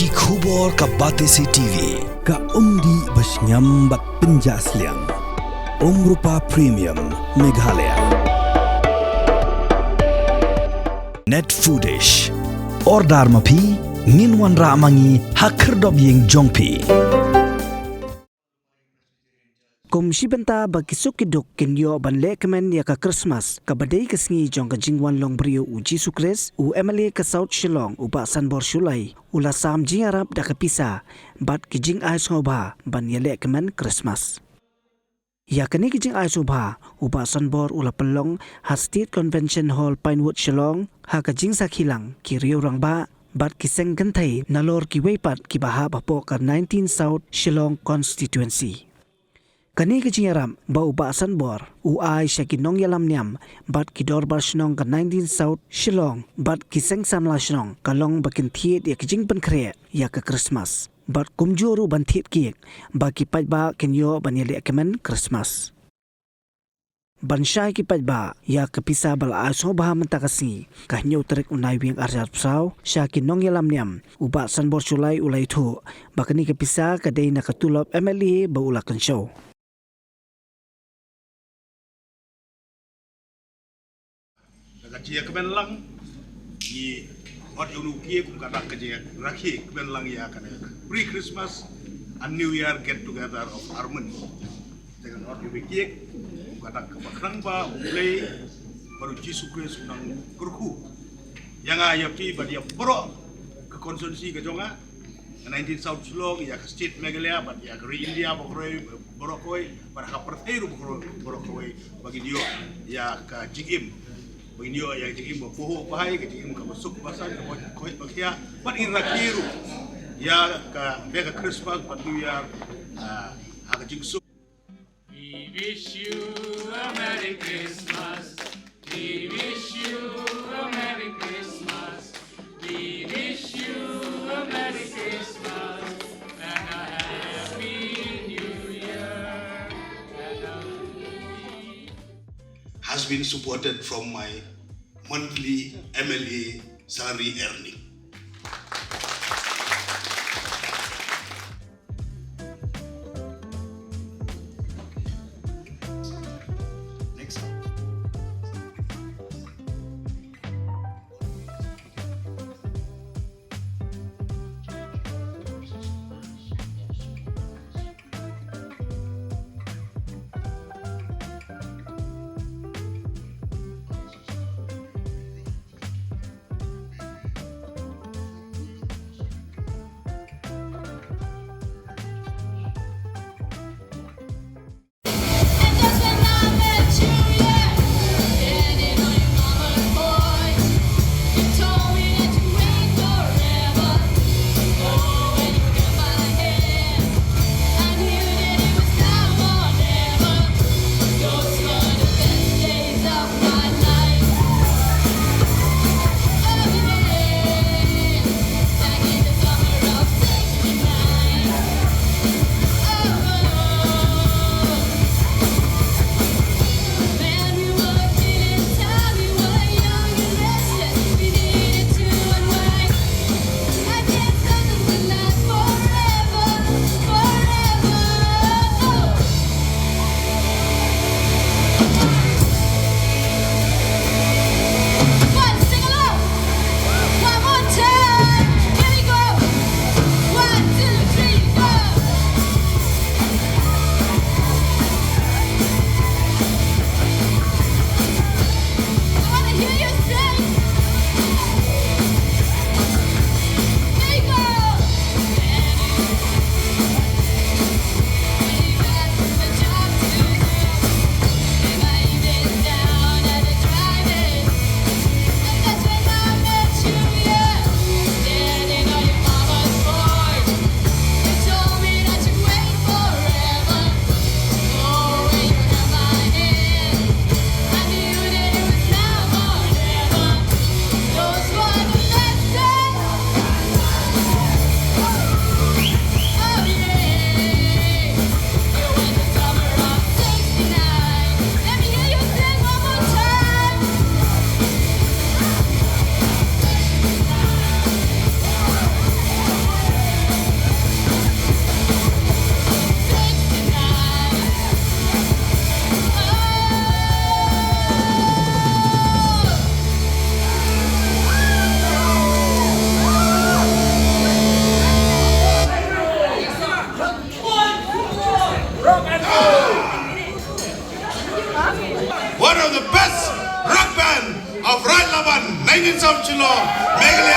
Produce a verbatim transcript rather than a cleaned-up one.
Ki khubor ka Batesi T V, ka umdih ba shngiam bad pynjah sliang. Umrupa Premium, Meghalaya. Net Foodish. Order ma phi, ngin wanrah ma ngi ha khyrdop ïing jong phi. Kum shi bynta ba ki suk ki duk kin ïoh ban leh kmen ïa ka Christmas, kaba dei ka sngi jong ka jingwan long briew u Jisu Khrist, u M L A ka South Shillong, u Bah Sanbor Shullai, u la sam jingïarap da ka pisa bad ki jingai sngewbha ban ïaleh kmen Christmas. Ïa kane ka jingai sngewbha, u Bah Sanbor u la pynlong ha State Convention Hall, Pinewood, Shillong, ha ka jingsakhi lang ki riew rangbah bad ki seng kynthei nalor kiwei pat kiba hap hapoh ka nineteen South Shillong Constituency. Kane ka jingïarap ba u Bah Sanbor u ai sha ki nongïalam niam bad ki dorbar shnong ka nineteen South Shillong bad ki seng samla shnong, ka long ba kin thied ïa ka jingpynkhreh ïa ka Christmas bad kumjuh ruh ban thied kiew ba ki paidbah kin ïoh ban ïaleh kmen Christmas. Ban shai ki paidbah ïa ka pisa ba la ai sngewbha mynta ka sngi, ka hynñiew tarik u Naiwieng arhajar arphew saw, sha ki nongïalam niam, u Bah Sanbor Shullai u la ïathuh ba kane ka pisa ka dei na ka tulop M L A ba u la kynshew. Ka jingïakmen lang, ngi ot ïa une u kiew kum ka dak ka jingïarakhe kmen lang ïa kane pre-Christmas and New Year get together of Armen. Te ngan ot ïa une u kiew kum ka dak kaba khnang ba U Blei bad U Jisu Khrist un nang kyrkhu ïa nga, ïa phi bad ïa baroh ka constituency ka jong nga, nineteen South Shillong, ïa ka state Meghalaya bad ïa ka ri India baroh kawei, baroh kawei, bad ha ka pyrthei ruh baroh, baroh kawei, ba ngin ïoh ïa ka jingim, ba ngin ïoh ïa ka jingim ba phuh ba hai, ka jingim kaba suk ba san, kaba khoit ba khiah, bad ngin rakhe ruh ïa ka, ïa ka Christmas bad New Year, ah, ha ka jingsuk. We wish you a Merry Christmas. We wish you a Merry Christmas. We wish you a Merry Christmas and a Happy New Year. Has been supported from my monthly M L A salary earning. Next. Shillong, Meghalaya.